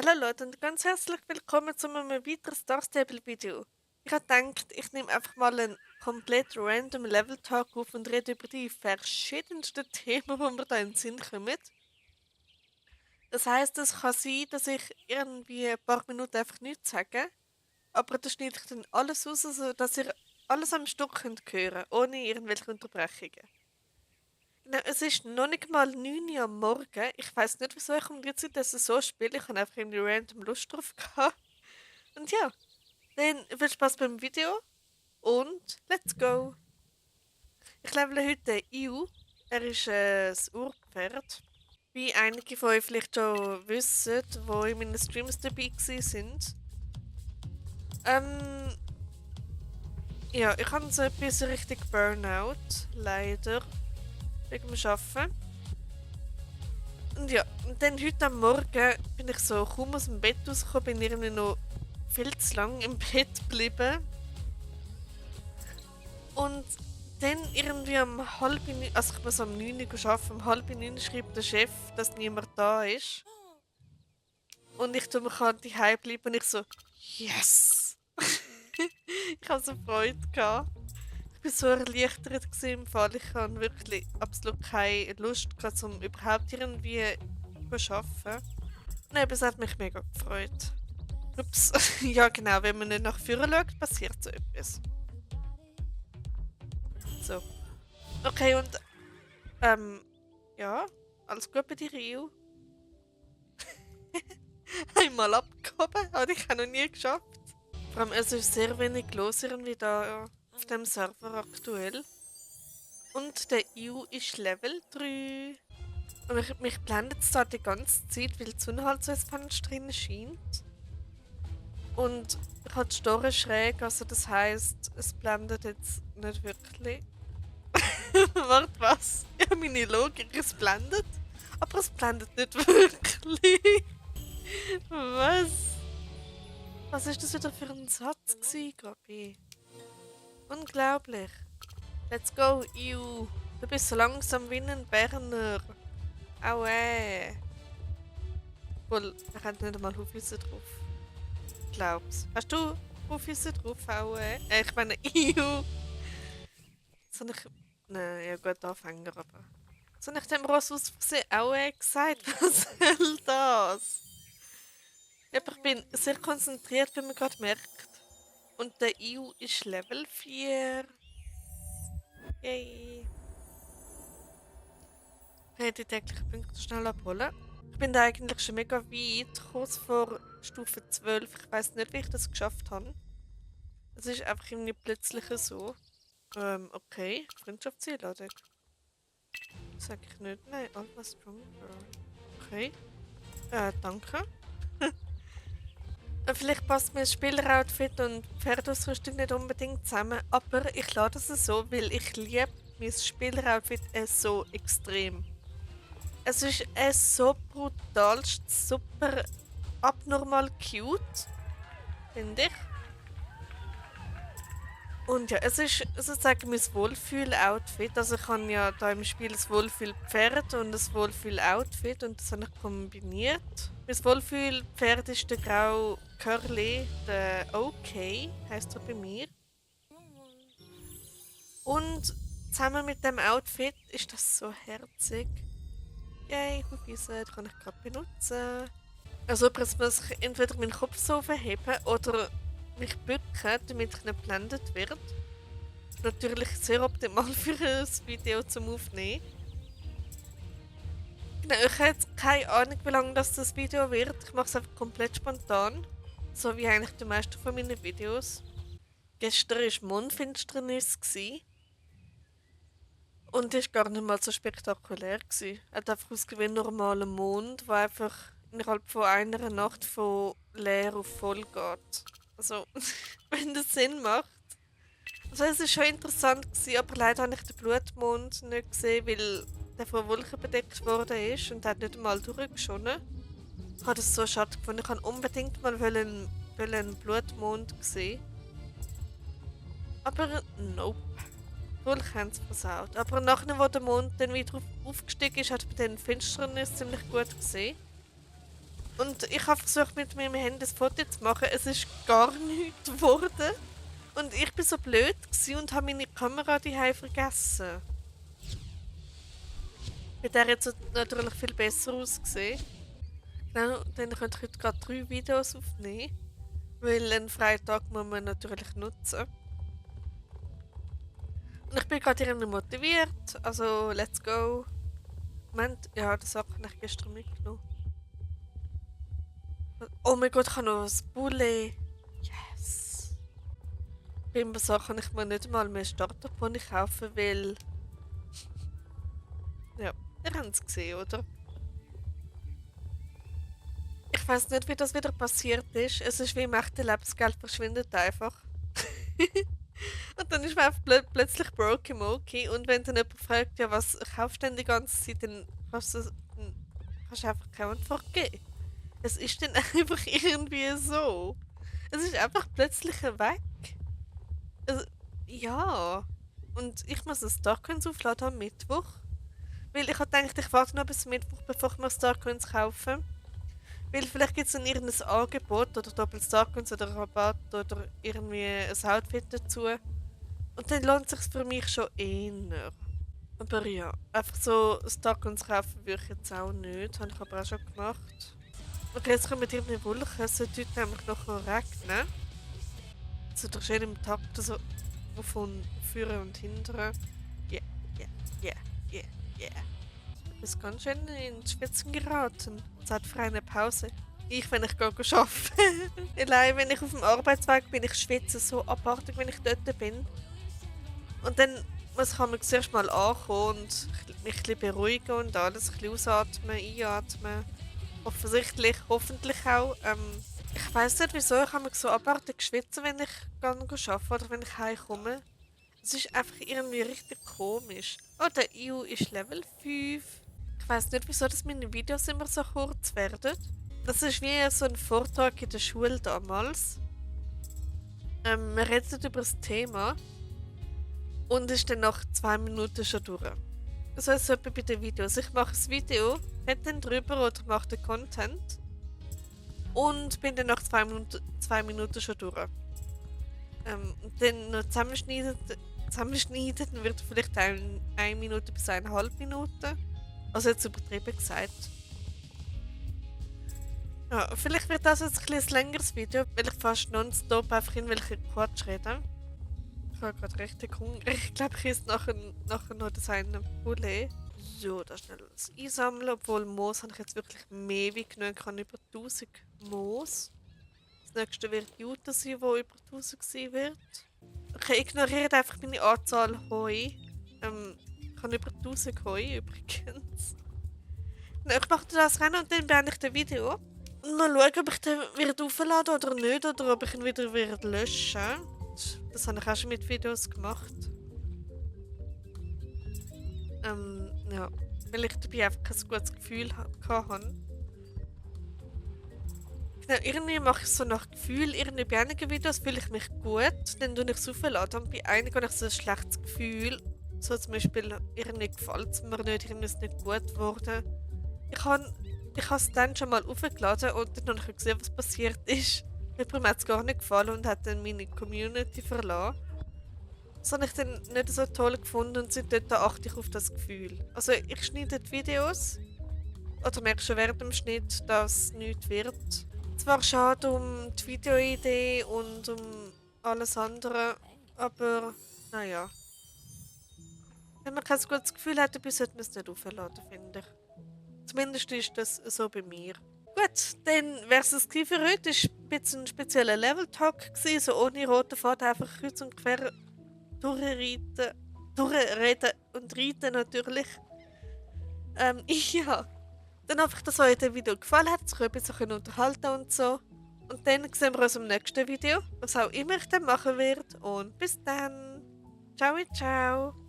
Hallo Leute und ganz herzlich willkommen zu einem weiteren Star Stable Video. Ich habe gedacht, ich nehme einfach mal einen komplett random Level Talk auf und rede über die verschiedensten Themen, die mir da in den Sinn kommen. Das heisst, es kann sein, dass ich irgendwie ein paar Minuten einfach nichts sage, aber das schneide ich dann alles aus, sodass ihr alles am Stück könnt hören, ohne irgendwelche Unterbrechungen. Genau, es ist noch nicht mal 9 Uhr am Morgen. Ich weiß nicht, wieso ich um die Zeit das so spiele. Ich habe einfach irgendwie random Lust drauf gehabt. Und ja, dann viel Spaß beim Video und let's go! Ich levele heute den Iu. Er ist das Urpferd. Wie einige von euch vielleicht schon wissen, die in meinen Streams dabei sind. Ähm, ja, ich habe so etwas richtig Burnout, leider, wegen dem Arbeiten. Und ja, und dann heute am Morgen bin ich so kaum aus dem Bett rausgekommen, bin irgendwie noch viel zu lang im Bett geblieben. Und dann irgendwie um halb neun, also ich muss um 9 Uhr arbeiten, um halb neun schreibt der Chef, dass niemand da ist. Und ich tue mich halt daheim bleiben und ich so, yes! Ich habe so Freude gehabt. Ich war so erleichtert gewesen im Fall. Ich habe wirklich absolut keine Lust gehabt, um überhaupt irgendwie zu arbeiten. Nein, aber es hat mich mega gefreut. Ups. Ja genau, wenn man nicht nach vorne schaut, passiert so etwas. So. Okay, und ja, alles gut bei dir, Rio? Einmal abgehoben, habe ich auch noch nie geschafft. Vor allem, es ist sehr wenig los irgendwie da auf dem Server aktuell. Und der Iu ist Level 3. Und mich blendet es da die ganze Zeit, weil die Sonne halt so ein Fenster drin scheint. Und ich habe die Story schräg, also das heisst, es blendet jetzt nicht wirklich. Warte, was? Ja, meine Logik, es blendet. Aber es blendet nicht wirklich. Was? Was ist das wieder für ein Satz gewesen, Gabi? Unglaublich. Let's go, Iu. Du bist so langsam wie ein Berner. Aue. Wohl, er hat nicht einmal Hufnüsse drauf. Glaub's. Hast du Hufnüsse drauf, Aue? Ich meine, Iu. Soll ich... Nein, ja gut, Anfänger, aber... Soll ich dem Ross aus Versehen Aue gesagt? Was soll das? Ja, aber ich bin sehr konzentriert, wie man gerade merkt. Und der Iu ist Level 4. Yay. Ich werde die täglichen Punkte schnell abholen. Ich bin da eigentlich schon mega weit, kurz vor Stufe 12. Ich weiß nicht, wie ich das geschafft habe. Es ist einfach irgendwie plötzlich so. Okay. Freundschaftseinladung. Sag ich nicht. Nein, Alpha Stronger. Okay. Danke. Vielleicht passt mir das Spieleroutfit und Pferdausrüstung nicht unbedingt zusammen, aber ich lade es so, weil ich liebe mein Spieleroutfit so extrem. Es ist so brutal, super abnormal cute, finde ich. Und ja, es ist sozusagen mein Wohlfühl-Outfit. Also ich habe ja da im Spiel das Wohlfühl-Pferd und das Wohlfühl-Outfit und das habe ich kombiniert. Mein Wohlfühl-Pferd ist der Grau Curly, der OK, heisst er bei mir. Und zusammen mit dem Outfit ist das so herzig. Yay, Hufeisen kann ich gerade benutzen. Also jetzt muss ich entweder meinen Kopf so verheben oder mich bücken, damit ich nicht geblendet werde. Natürlich sehr optimal für ein Video zum Aufnehmen. Genau, ich habe jetzt keine Ahnung, wie lange das Video wird. Ich mache es einfach komplett spontan. So wie eigentlich die meisten von meinen Videos. Gestern war Mondfinsternis. Und die war gar nicht mal so spektakulär. Es hat einfach ausgesehen wie ein normaler Mond, der einfach innerhalb von einer Nacht von leer auf voll geht. Also, wenn das Sinn macht. Also es war schon interessant, aber leider habe ich den Blutmond nicht gesehen, weil der von Wolken bedeckt worden ist und hat nicht einmal durchgeschonnen. Ich habe das so schade gefunden. Ich wollte unbedingt mal einen Blutmond sehen. Aber nope. Wolken haben es versaut. Aber nachdem, wo der Mond dann wieder aufgestiegen ist, hat man den Finsternis ziemlich gut gesehen. Und ich habe versucht, mit meinem Handy ein Foto zu machen. Es ist gar nichts geworden. Und ich bin so blöd gewesen und habe meine Kamera daheim vergessen. Bei der jetzt natürlich viel besser ausgesehen. Genau, dann könnte ich heute gerade 3 Videos aufnehmen. Weil einen freien Tag muss man natürlich nutzen. Und ich bin gerade irgendwie motiviert. Also, let's go. Moment, ja, das habe ich gestern mitgenommen. Oh mein Gott, ich habe noch ein Bulli. Yes. Bei einer Sache kann ich mir nicht mal mehr Starterpony kaufen, weil... Ja, ihr habt es gesehen, oder? Ich weiß nicht, wie das wieder passiert ist. Es ist wie im echten Leben, das Geld verschwindet einfach. Und dann ist man einfach plötzlich broke Moki. Und wenn dann jemand fragt, ja, was kaufst du denn die ganze Zeit, dann kannst du einfach keine Antwort geben. Es ist dann einfach irgendwie so. Es ist einfach plötzlich weg. Also, ja. Und ich muss ein Starcoins aufladen am Mittwoch. Weil ich habe gedacht, ich warte noch bis Mittwoch, bevor ich mir Starcoins kaufe. Weil vielleicht gibt es dann irgendein Angebot oder doppelt Starcoins oder Rabatt oder irgendwie ein Outfit dazu. Und dann lohnt es sich für mich schon eher. Aber ja, einfach so Starcoins kaufen würde ich jetzt auch nicht. Habe ich aber auch schon gemacht. Okay, jetzt kommen wir irgendwie Wolken. Es sollte heute nämlich noch regnen. So doch schön im Takt, so von vorne und hinten. Yeah, yeah, yeah, yeah, yeah. Du bist ganz schön ins Schwitzen geraten. Zeit für eine Pause. Ich, wenn ich arbeite. Allein, wenn ich auf dem Arbeitsweg bin, ich schwitze so abartig, wenn ich dort bin. Und dann kann man zuerst mal ankommen und mich ein bisschen beruhigen und alles ein bisschen ausatmen, einatmen. Hoffentlich auch. Ich weiss nicht wieso, ich habe mich so abartig schwitzen, wenn ich arbeite oder wenn ich heimkomme. Es ist einfach irgendwie richtig komisch. Oh, der EU ist Level 5. Ich weiss nicht wieso, dass meine Videos immer so kurz werden. Das ist wie so ein Vortrag in der Schule damals. Wir reden über das Thema und ist dann nach 2 Minuten schon durch. So ist es etwa bei den Videos. Ich mache ein Video, rede dann drüber oder mache den Content und bin dann nach 2 Minuten schon durch. Und dann noch zusammenschneiden, dann wird vielleicht 1 Minute bis 1,5 Minuten. Also jetzt übertrieben gesagt. Ja, vielleicht wird das jetzt ein längeres Video, weil ich fast nonstop einfach in welche Quatsch rede. Ich habe gerade richtig Hunger. Ich glaube, ich esse nachher noch das eine Poulet. So, da schnell das einsammeln. Obwohl Moos habe ich jetzt wirklich mehr wie genug. Ich habe über 1000 Moos. Das nächste wird Jute sein, wo über 1000 sein wird. Okay, ignoriert einfach meine Anzahl Heu. Ich habe über 1000 Heu übrigens. Ich mache das Rennen und dann beende ich das Video. Und mal schauen, ob ich den wieder aufladen oder nicht. Oder ob ich ihn wieder löschen werde. Das habe ich auch schon mit Videos gemacht. Ja. Weil ich dabei einfach kein gutes Gefühl hatte. Genau, irgendwie mache ich so nach Gefühl. Irgendwie bei einigen Videos fühle ich mich gut. Dann tue ich es aufladen. Und bei einigen habe ich so ein schlechtes Gefühl. So zum Beispiel, irgendwie gefällt es mir nicht, irgendwie ist es nicht gut geworden. Ich habe es dann schon mal aufgeladen und dann habe ich gesehen, was passiert ist. Mir hat es gar nicht gefallen und hat dann meine Community verlassen. Das habe ich dann nicht so toll gefunden und seitdem achte ich auf das Gefühl. Also ich schneide die Videos oder merke schon während dem Schnitt, dass es nichts wird. Zwar schade um die Videoidee und um alles andere, aber naja. Wenn man kein gutes Gefühl hat, dann sollte man es nicht aufladen, finde ich. Zumindest ist das so bei mir. Gut, dann wäre es für heute. Es war ein bisschen ein spezieller Level-Talk, so ohne roten Faden, einfach kreuz und quer durchreden und reiten natürlich. Ja, dann hoffe ich, dass euch das Video gefallen hat, dass ihr euch ein bisschen unterhalten und so. Und dann sehen wir uns im nächsten Video, was auch immer ich dann machen werde. Und bis dann. Ciao, ciao.